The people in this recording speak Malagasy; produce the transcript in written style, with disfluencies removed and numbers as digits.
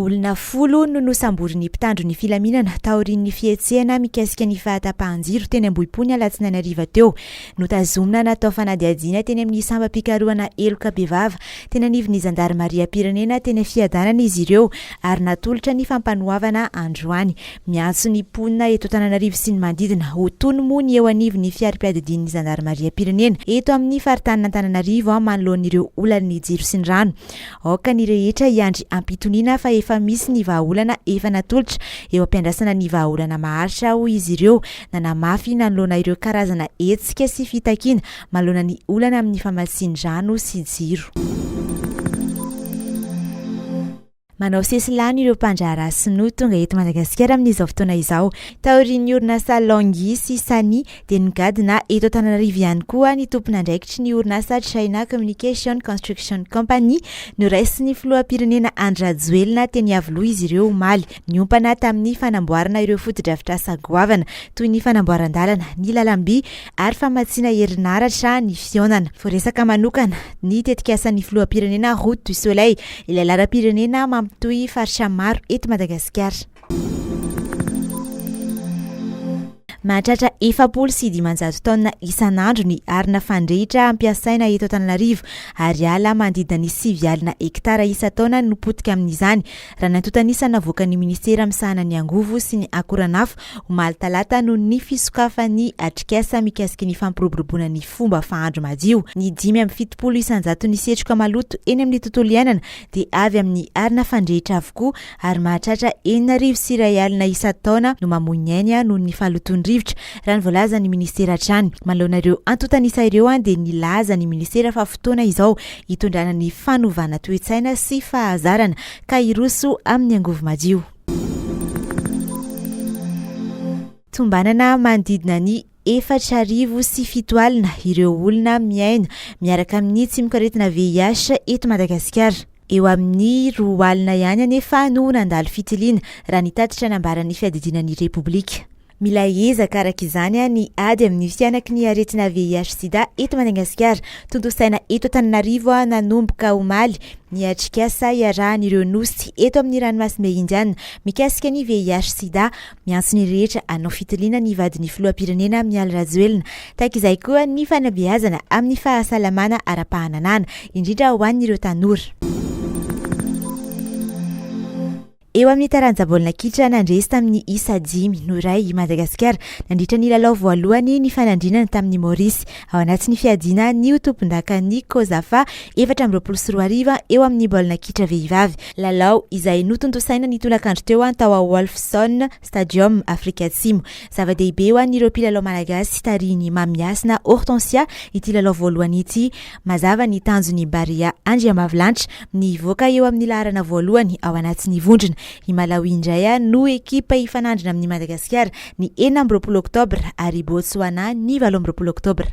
Olona folo no nosamborin'ny mpitandro ny filaminana taorian'ny fihetsehana mikasika ny fahatapahan-jiro teny Ambohipo ny alatsinainy hariva teo. Notazomina natao fanadihadiana teny amin'ny sampam-pikarohana heloka bevava teny anivon'ny zandarimariam-pirenena teny Fiadanana izy ireo ary natolotra ny fampanoavana androany. Miantso ny mponina eto Antananarivo sy ny manodidina ho tony moa ny eo anivon'ny fiari-piadidian'ny zandarimariam-pirenena eto amin'ny faritanin'Antananarivo manoloana ireo olan'ny jiro sy ny rano. Aoka ny rehetra hiandry am-pitoniana fa efa misy ny vahaolana efa natolotra eo am-piandrasana ny vahaolana maharitra, hoy izy ireo nanamafy nanoloana ireo karazana hetsika sy fitakiana manoloana ny olana amin'ny famatsian-drano sy jiro. Manao sesilany ireo mpandraharaha sinoa tonga eto Madagasikara amin'izao fotoana izao. Taorian'ny orinasa Longi sy Sany dia nigadona eto Antananarivo ihany koa ny tompon'andraikitry ny orinasa China Communication Construction Company. Noraisin'ny filoham-pirenena Andry Rajoelina teny Iavoloha izy ireo omaly. Niompana tamin'ny fanamboarana ireo fotodrafitrasa goavana toy ny fanamboaran-dalana, ny lalam-by ary famatsiana herinaratra ny fihaonana. Voaresaka manokana ny tetikasan'ny filoham-pirenena Route du Soleil, ilay lalam-pirenena mampitohy faritra maro eto Madagasikara. Mahatratra 540 taonina isan'andro ny arina fandrehitra ampiasaina eto Antananarivo ary ala manodidina ny 90 hektara isan-taona no potika amin'izany, raha ny antontan'isa navoakan'ny minisitera misahana ny angovo sy ny akoranafo omaly talata noho ny fisokafan'ny atrikasa mikasika ny fampiroboroboana ny fomba fahandro madio. Ny 75 isan-jaton'ny setroka maloto eny amin'ny tontolo iainana dia avy amin'ny arina fandrehitra avokoa ary mahatratra 1061 isan-taona no mamoy ny ainy noho ny fahalotoan'ny rivotra, raha ny voalazan'ny minisitera hatrany. Manoloana ireo antontan'isa ireo dia nilaza ny minisitera fa fotoana izao hitondrana ny fanovana toe-tsaina sy fahazarana ka hiroso amin'ny angovo madio. Tombanana manodidina ny 7004 ireo olona miaina miaraka amin'ny tsimokaretina VIH eto Madagasikara. Eo amin'ny 20 ihany anefa no nandalo fitiliana, raha ny tatitra nambaran'ny fiadidiana ny Repoblika. Mila ezaka araka izany ny ady amin'ny fihanaky ny aretina VIH-Sida eto Madagasikara. Tontosaina eto Antananarivo nanomboka omaly ny atrikasa iarahan'ireo nosy eto amin'ny ranomasimbe Indiana mikasika ny VIH-Sida. Miantso ny rehetra hanao fitiliana ny vadin'ny filoham-pirenena Mialy Rajoelina. Tahaka izay koa ny fanabeazana amin'ny fahasalamana ara-pahananana, indrindra ho an'ireo tanora. Eo amin'ny taranja baolina kitra, nandresy tamin'ny isa 5-1 i Madagasikara nandritra ny lalao voalohany nifanandrinana tamin'i Maorisy ao anatin'ny fiadiana ny ho tompondakan'ny Cosafa 2024 eo amin'ny baolina kitra vehivavy. Lalao izay notontosaina ny tolakandro teo tao Wolfson Stadium, Afrika Atsimo. Zava-dehibe ho an'ireo mpilalao malagasy tarihin'i Mamihasina Hortensia ity lalao voalohany ity. Mazava ny tanjon'ny Barea Andriambavilanitra ny hivoaka eo amin'ny laharana voalohany ao anatin'ny vondrona. I Malawi indray no ekipa hifanandrina amin'i Madagasikara ny 26 oktobra ary i Botswana ny 28 oktobra.